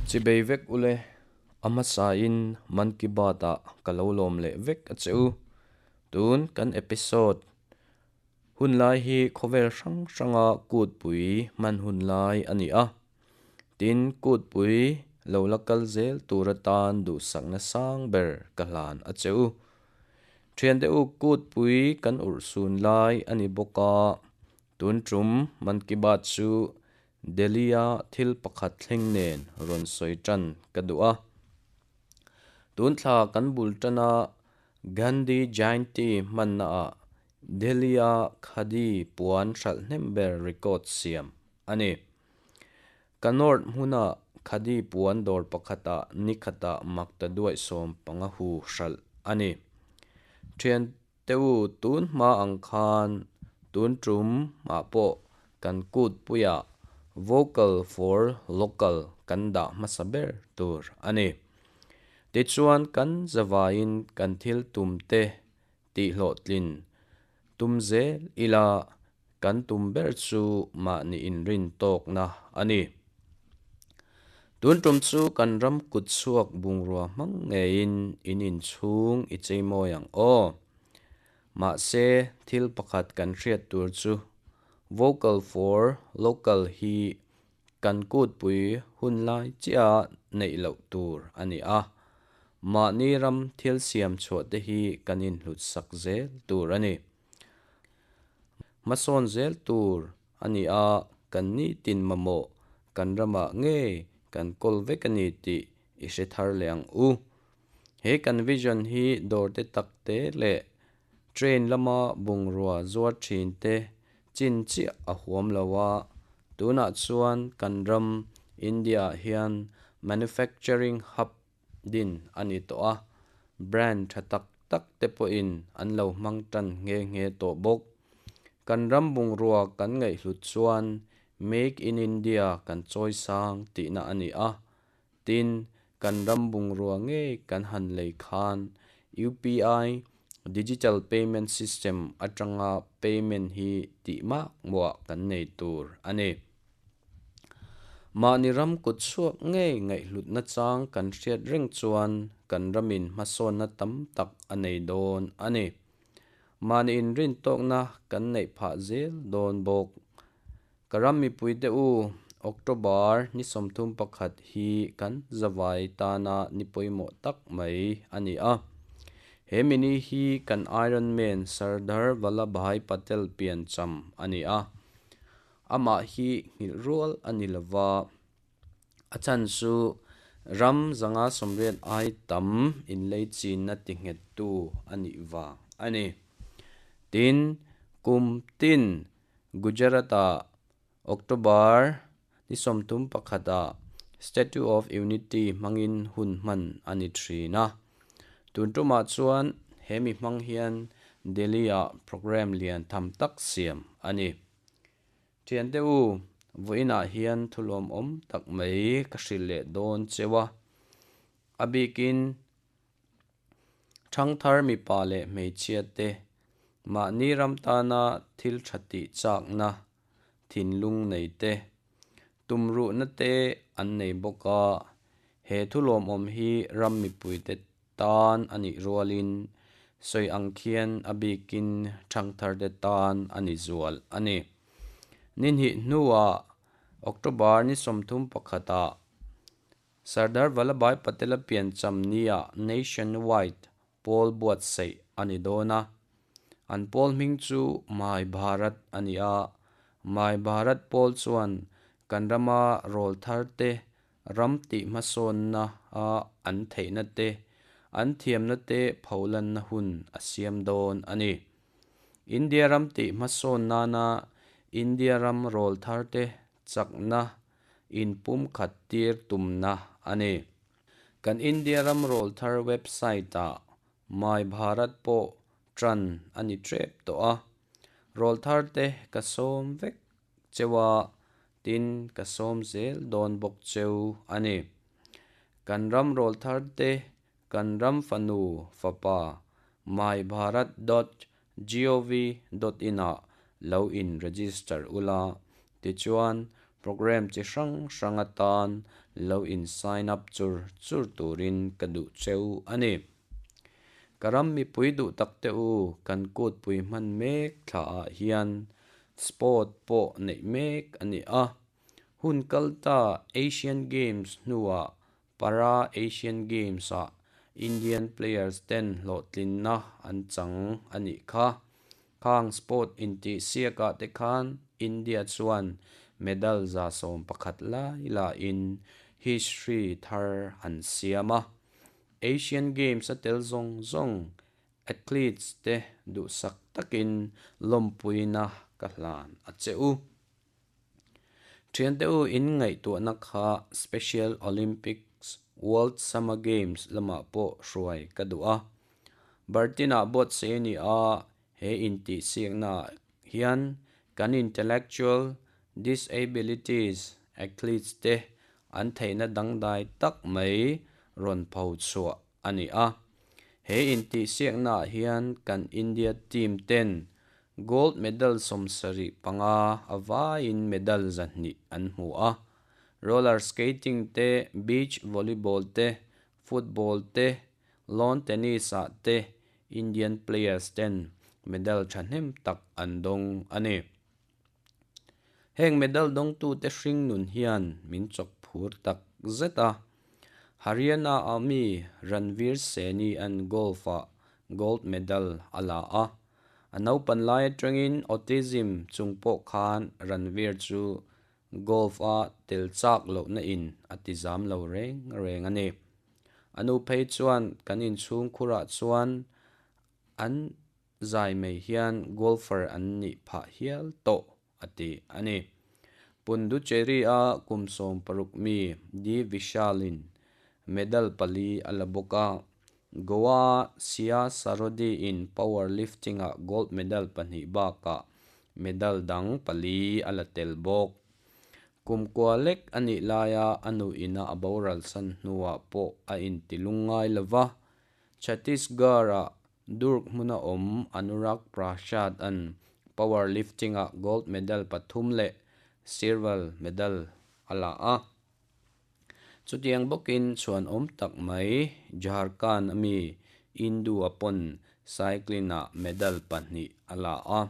Chibei vek ule, a hmasain Man Ki Baat-ah ka lo lawm leh vek a che u. Tun kan episode hun lai hi khawvel hrang hranga kutpui hman hun lai a ni a. Tin, kutpui lo la kal zel tur atan duhsakna sang ber ka hlan a che u. Thiante u kutpui kan urhsun lai a ni bawk a, tun tum Man Ki Baat chu Delhi-a thil pakhat thleng nen rawn sawi tan ka duh a. Tun thla kan bul tana Gandhi Jayanti hmannaah Delhi-a khadi puan hralh hnem ber record siam a ni. Ka North hmuna khadi puan dawr pakhatah ni khatah makta duaih 15 hu hralh a ni. Thiante u tun hma ang khan tun tum ah pawh kan kutpuiah Vocal for Local kan dah hmasa ber tur a ni. Tichuan kan zavaiin kan thil tum te tihhlawhtlin tum zel ila kan tum ber chu mahni inrin tawkna a ni. Tun tum chu kan ram kut chhuak bungrua hmang ngeiin in inchhung i chei mawi ang aw. Mahse thil pakhat kan hriat tur chu Vocal for Local hi kan kutpui hun lai chiah neih loh tur a ni a, mahni ram thil siam chhuah te hi kan inhlut sak zel tur a ni. Hmasawn zel tur a ni a, kan nitin mamawh kan ramah ngei kan kawl vek a ni tih i hre thar leh ang u. He kan vision hi dawr te tak te leh train lama bungrua zuar thin te chin chiah a huam lo a, tunah chuan kan ram India ah hian manufacturing hub din a ni tawh a, brand tha tak tak te pawhin an lo hmang tan nghe nghe tawh bawk. Kan ram bungrua kan ngaihhlut chuan Make in India kan chawi sang tihna a ni a, Tin, kan ram bungrua ngei kan han lei khan UPI, Digital Payment System, atanga payment hi tih mak muah kan nei tur a ni. Mahni ram kut chhuak ngei ngaihhlutna chang kan hriat reng chuan kan ramin hmasawnna tam tak a nei dawn a ni. Mahni inrintawkna kan neih phah zel dawn bawk. Ka ram mipuite u, October ni 31 hi kan zavai tana ni pawimawh tak mai a ni a. He mini hi kan Iron Man Sardar Vallabhbhai Patel piancham a ni a. Amah hi nghilh rual a ni lova, a chhan chu ram 180 ai tam inlei chinna ti nghettu a nih vang a ni. Tin, kum tin Gujarat-ah October ni 31-ah Statue of Unity hmangin hun hman a ni thin a. Tun tumah chuan he mi hmang hian Delhi-ah programme lian tham tak siam a ni. Thiante u, vawiinah hian thulawmawm tak mai ka hrilh leh dawn cheu a. A bikin Thangthar mipa leh hmeichhia te mahni ram tana thil tha tih chakna thinlung nei te, tumruhna te an nei bawk a, he thulawmawm hi ram mipuite tan a nih rualin sawi ang khian a bikin thangthar te tan a ni zual a ni. Ni hnih hnuah October ni 31 ah Sardar Vallabhbhai Patel-a piancham nia Nationwide pawl buatsaih a ni dawn a. An pawl hming chu My Bharat a ni a. My Bharat pawl chuan kan rama rawl thar te, ram tih hmasawnna a an theihna te, an thiamna te pholanna hun a siam dawn a ni. India ram tih hmasawn nana India ram rawl thar te chakna inpumkhat tir tumna a ni. Kan India ram rawl thar website ah My Bharat pawh tan a ni tep tawh a. Rawl thar te ka sawm vek cheu a, tin ka sawm zel dawn bawk cheu a ni. Kan ram rawl thar te kan ram fanu fapa mybharat dot gov dot in ah lo in register ula, tichuan Programme chi hrang hrang atan lo in sign up chur chur turin ka duh cheu a ni. Ka ram mipui duh tak te u, kan kutpui hman mek thla ah hian sport pawh neih mek a ni a. Hun kal ta Asian Games hnuah Para Asian Games ah Indian players ten hlawhtlinna an chang a nih kha. Khang sport intihsiak ah te khan India chuan medal 11 lai lain history thar an siam a. Asian Games a tel zawng zawng athletes te duhsak takin lawmpuina ka hlan a che u. Thiante u in ngaihtuahna kha Special Olympics World Summer Games lamah pawh hruai ka duh a. Bertin-ah buatsaih a ni a, he intihsiaknaah hian kan intellectual disabilities athletes te an theihna dangdai tak mai rawn pho chhuah a ni a. He intihsiaknaah hian kan India team ten gold medal 75 a vaiin medal 200 an hmu a. Roller skating te, beach volleyball te, football te, lawn tennis ah te Indian players ten medal thahnem tak an dawng a ni. Heng medal dawngtute hring nun hian min chawk phur tak zet a. Haryana ah mi Ranveer Seni an golf ah gold medal a la a. A naupan lai atangin autism chung pawh khan Ranveer chu golf a tel chak lohna in a ti zam lo reng reng a ni. A nu phei chuan kan inchhung khurah chuan an zai mai hian golfer an nih phah hial tawh a ti a ni. Pondicherry a kum 16 mi D Vishal-in medal pali a la bawk a. Goa Sia Sarodi-in powerlifting-ah gold medal pahnih bakah medal dang pali a la tel bawk. Kum kua lek a nih laia a nu ina a boral san hnuah pawh a inti lungngai lova. Chhattisgarh-a Durg hmuna awm Anurag Prasad-a'n powerlifting-ah gold medal pathum leh silver medal a la a. Chutiang bawkin chhuanawm tak mai Jharkhand-a mi Indu-a pawn cycling-ah medal pahnih a la a.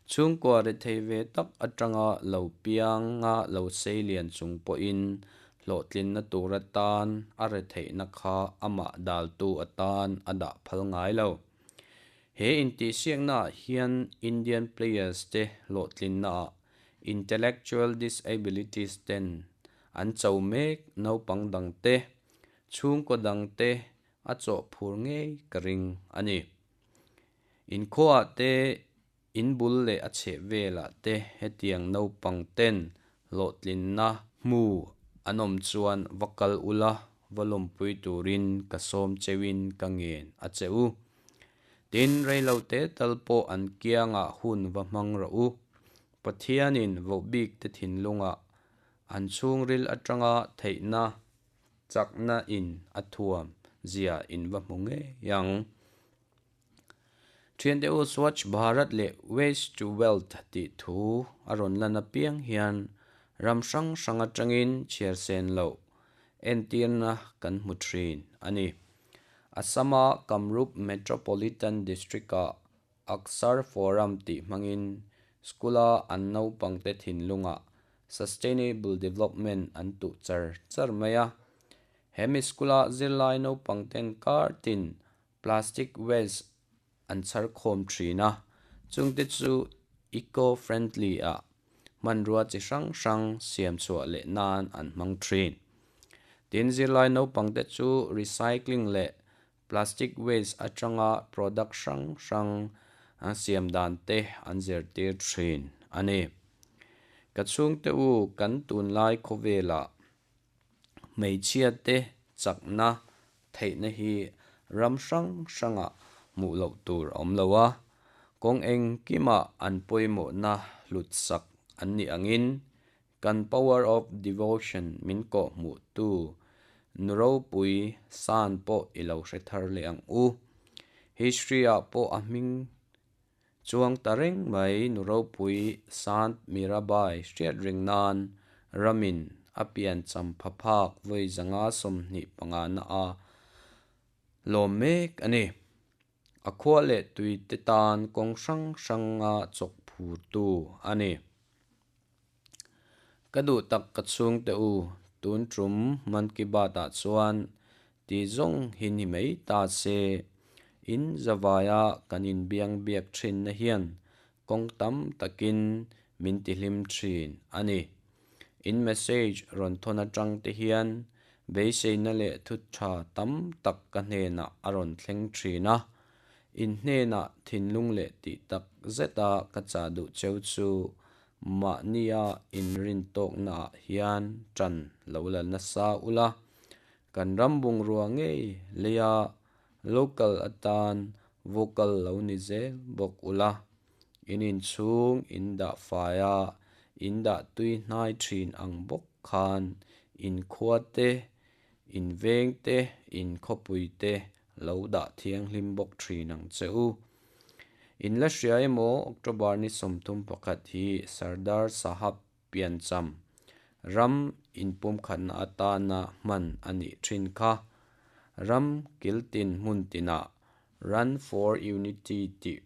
Chhungkua rethei ve tak atanga lo pianga lo seilian chung pawhin hlawhtlinna tur atan a retheihna kha amah daltu atan a dah phal ngai lo. He intihsiaknaah hian Indian players te hlawhtlinnaah intellectual disabilities ten an cho mek naupang dang te, chhungkaw dang te a chawh phur ngei ka ring a ni. Inkhuaah te, in bul leh a chheh velah te hetiang naupang ten hlawhtlinna hmu an awm chuan va kal ula, va lawmpui turin ka sawm cheuhin ka ngen a che u. Tin, reilo te tal pawh an kiangah hun va hmang rawh u. Pathianin vohbik te thinlungah an chhungril atanga theihna chakna in a thuam zia in va hmu ngei ang. Thiante u Swachh Bharat leh Waste to Wealth tih thu a rawn lan apiang hian ram hrang hrang atangin chhiar sen loh entirna kan hmu thin a ni. Assam-a Kamrup Metropolitan District-ah Aksar Forum tih hmangin school-a an naupangte thinlungah Sustainable Development an tuh char char mai a. Hemi school-a zirlai naupangten kar tin plastic waste an chhar khawm thin a, chungte chu eco-friendly a hmanrua chi hrang hrang siam chhuah leh nan an hmang thin. Tin, zirlai naupangte chu recycling leh plastic waste atanga product hrang hrang an siam dan te an zirtir thin a ni. Ka chhungte u kan tunlai khawvelah hmeichhia te chakna theihna hi ram hrang hrangah hmuh loh tur a awm lo a, kawng engkimah an pawimawhna hlut sak an nih angin kan power of devotion min kawh hmuh tu nu ropui san pawh i lo hre thar leh ang u. History ah pawh a hming Chuang ta reng mai nu ropui Sant Mirabai hriat reng nan ramin a piancham pha phak vawi 525 na a lawm mek a ni. A khua leh tui te tan kawng hrang hranga chawk phurtu a ni. Ka duh tak ka chhungte u, tun tum Man Ki Baat ah chuan ti zawng hi ni mai ta se. In zavaia kan inbiang biak thinna hian kawng tam takin min tihlim thin a ni. In message rawn thawn atang te hian beiseina leh thu tha tam tak ka hnenah a rawn thleng thin a. In hnenah thinlung leh tih tak zeta ka chah duh cheu chu mahnia inrintawknaah hian tan lo la nasa ula, kan ram bungrua ngei leia local atan vocal lo ni zel bawk ula. In inchhung in dah fai a, in dah tui hnai thin ang bawk khan in khua te, in veng te, in khawpui te lo dah thianghlim bawk thin ang che u. In la hria emaw October ni 31 hi Sardar Sahab piancham ram inpumkhatna atana hman a nih thin kha. Ram kiltin hmun tinah Run for Unity tih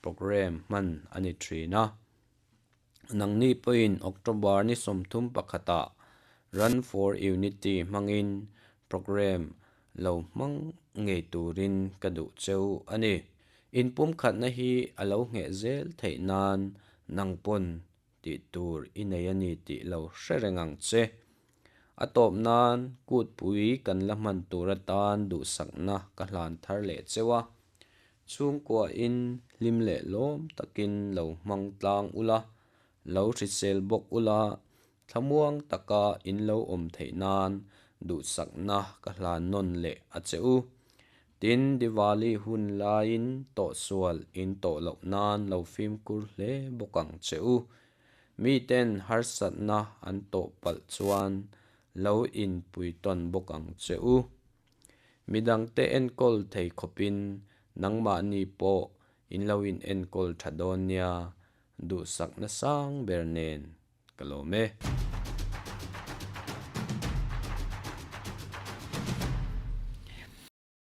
programme hman a ni thin a. Nangni pawhin October ni 31 ah Run for Unity hmangin programme lo hmang ngei turin ka duh cheu a ni. Inpumkhatna hi a lo ngheh zel theih nan nang pawn tih tur i nei a ni tih lo hre reng ang che. A tawp nan kutpui kan la hman tur atan duhsakna ka hlan thar leh cheu a. Chhungkuain hlim leh lawm takin lo hmang tlang ula, lo hrisel bawk ula, thlamuang taka in lo awm theih nan duhsakna ka hlan nawn leh a che u. Tin, Diwali hun laiin tawhsual in tawh loh nan lo fimkhur hle bawk ang che u. Miten harsatna an tawh palh chuan lo inpuitawn bawk ang che u. Midangte enkawl thei khawpin nangmahni pawh in lo in enkawl tha dawn nia, duhsakna sang ber nen ka lawm e.